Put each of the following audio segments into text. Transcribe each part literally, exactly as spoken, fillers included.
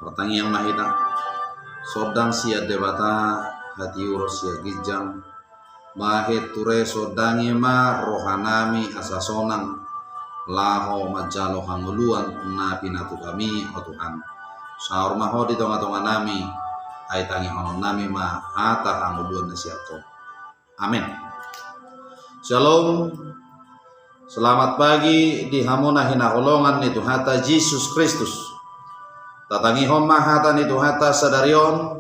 Martangiang ma hita. Sondang sian Debata, hatiuron sian ginjang, bahen ture sondangi ma rohanami asa sonang laho manjalo hangoluan na pinatupa-Mi, o Tuhan. Saor ma Ho di tongatonganami, ai tangihononnami ma hata hangoluan na sian Ho. Amin. Shalom. Selamat pagi di hamu na hinaholongan ni Tuhanta Jesus Kristus. Tatangihon ma hata ni Tuhanta sadari on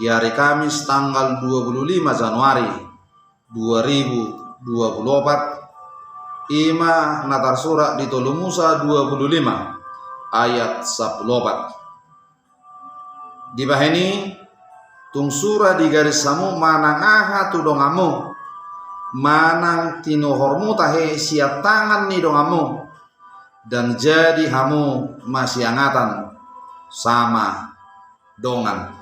di hari Kamis tanggal dua puluh lima Januari dua ribu dua puluh opat. I ma na tarsurat di Tolu Musa dua puluh lima ayat sampulu opat. Dibahen i, tung sura digaris hamu manang aha tu donganmu, manang tinuhormu tahe sian tangan ni donganmu, ndang jadi hamu masiangatan sama dongan.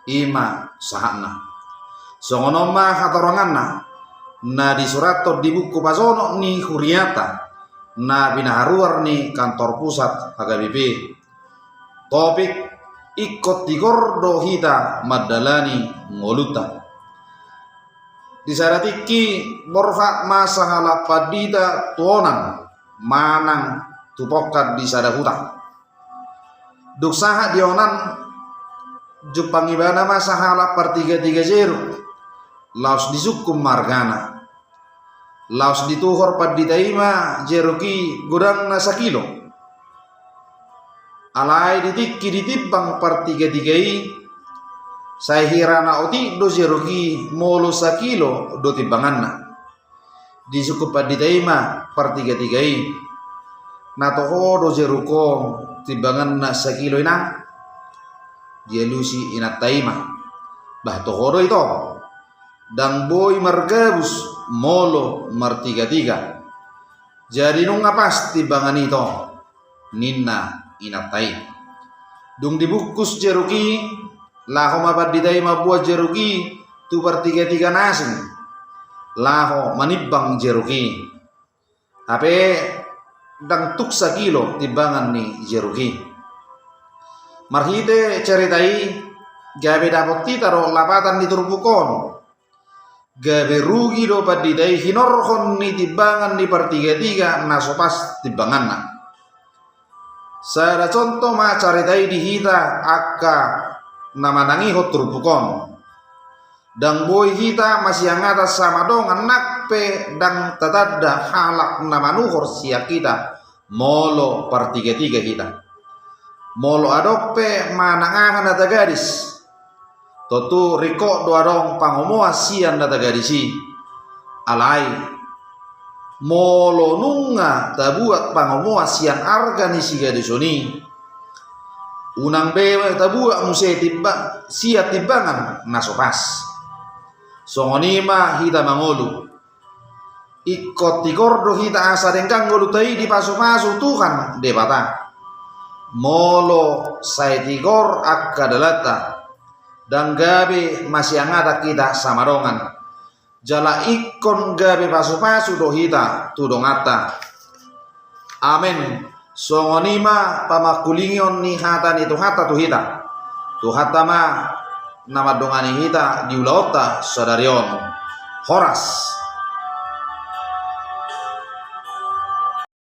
I ma sahatna. Songon on ma hatoranganna na disurathon di buku Pasonop ni Huriata na pinaharuar ni kantor pusat H K B P. Topik: Ingkon tigor do hita mandalani ngolunta. Di sada tingki borhat ma sahalak pandita tu onan manang tu pongkan di sada huta. Dung sahat di onan, jumpang ibana ma sahalak partigatiga jeruk, laos disungkun ma argana. Laos dituhor pandita i ma jeruk i godangna sakilo. Alai di tingki ditimbang partigatiga i, sai hira na otik do jeruk i molo sakilo do timbanganna. Disungkun pandita i ma partigatiga i: Na toho do jeruk on timbanganna sakilo, Inang? Dialusi inanta i ma: Bah, toho do ito. Ndang boi margabus molo martigatiga. Jadi nunga pas timbangan i, ito, ninna inanta i. Dung dibungkus jeruk i, laho ma pandita i mamboan jeruk i tu partigatiga na asing, laho manimbang jeruk i. Hape ndang tuk sakilo timbangan ni jeruk i. Marhite carita i, gabe dapot hita do lapatan ni turpuk on. Gabe rugi do pandita i hinorhon ni timbangan ni partigatiga na so pas timbanganna. Sada contoh ma carita i di hita angka na manangihon turpuk on. Ndang boi hita masiangatan sama dongan nang pe ndang tatanda halak na manuhor sian hita molo partigatiga hita. Molo adong pe manang aha na tagadis, tontu ringkot do adong pangomoan sian na tagadis i. Alai molo nunga tabuat pangomoan sian arga ni sigadison i, unang be tabuat muse timba-, sian timbangan na so pas. Songon i ma hita mangolu. Ingkon tigor do hita asa denggan ngolunta i dipasupasu Tuhan Debata. Molo sai tigor angka dalanta, ndang gabe masiangatan hita sama dongan. Jala ingkon gabe pasupasu do hita tu donganta. Amen. Songon i ma pamangkulingion ni hata ni Tuhanta tu hita. Tuhanta ma na mandongani hita di ulaonta sadari on. Horas.